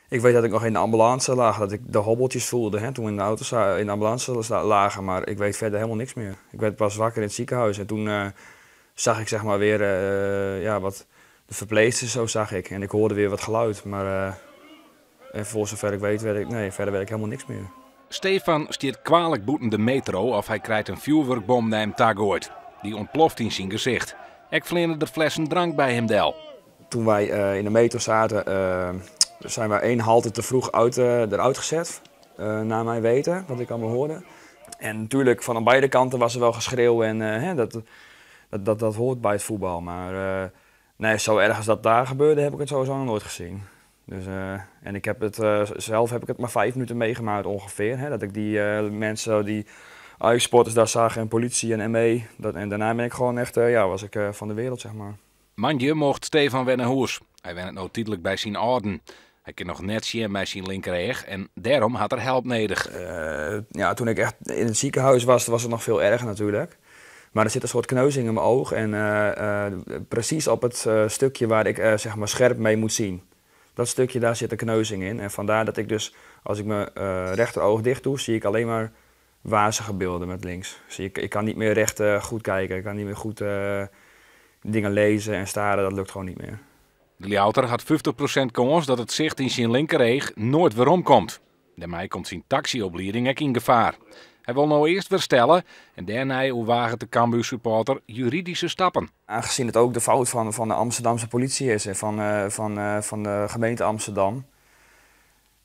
Ik weet dat ik noch yn de ambulânse lag, dat ik de hobbeltjes voelde, hè, toen we in de auto in de ambulance lagen, maar ik weet verder helemaal niks meer. Ik werd pas wakker in het ziekenhuis en toen zag ik zeg maar weer ja, wat de verpleegsters zo zag ik en ik hoorde weer wat geluid, maar en voor zover ik weet, weet ik, nee, verder weet ik helemaal niks meer. Stefan stiet kwalik bûten de metro of hy krijt in fjoerwurkbom nei him ta goaid. Dy ûntploft yn syn gesicht. Ek fleane der flessen drank by him del. Toen wij in de metro zaten, zijn wij één halte te vroeg eruit gezet, naar mijn weten, wat ik allemaal hoorde. En natuurlijk, van beide kanten was er wel geschreeuw en hè, dat hoort bij het voetbal. Maar nee, zo erg als dat daar gebeurde, heb ik het sowieso nog nooit gezien. Dus, en ik heb het, zelf heb ik het maar 5 minuten meegemaakt ongeveer. Hè, dat ik die mensen, die Ajax-supporters daar zag en politie en ME. En daarna ben ik gewoon echt, ja, was ik van de wereld, zeg maar. Moandei mocht Stefan wer nei hûs. Hy wennet no tydlik by syn âlden. Hy kin noch net sjen mei syn linkereach en dêrom hat er help nedich. Ja, toen ik echt in het ziekenhuis was, was het nog veel erger natuurlijk. Maar er zit een soort kneuzing in mijn oog en precies op het stukje waar ik zeg maar scherp mee moet zien. Dat stukje, daar zit een kneuzing in. En vandaar dat ik dus, als ik mijn rechteroog dicht doe, zie ik alleen maar wazige beelden met links. Dus ik kan niet meer recht goed kijken, ik kan niet meer goed dingen lezen en staren, dat lukt gewoon niet meer. De Ljouwerter hat 50% kâns dat it sicht yn syn linkereach noait weromkomt. Dêrmei komt syn taksyoplieding ek yn gefaar. Hy wol no earst werstelle en dêrnei oerwaget de Cambuur-supporter juridyske stappen. Aangezien het ook de fout van de Amsterdamse politie is en van de gemeente Amsterdam,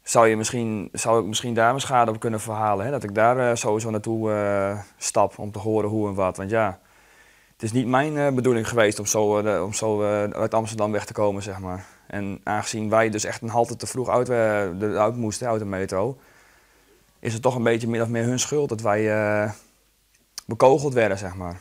zou ik misschien daar mijn schade op kunnen verhalen. Hè? Dat ik daar sowieso naartoe stap om te horen hoe en wat. Want ja, het is niet mijn bedoeling geweest om zo uit Amsterdam weg te komen, zeg maar. En aangezien wij dus echt een halte te vroeg eruit moesten uit de metro, is het toch een beetje min of meer hun schuld dat wij bekogeld werden, zeg maar.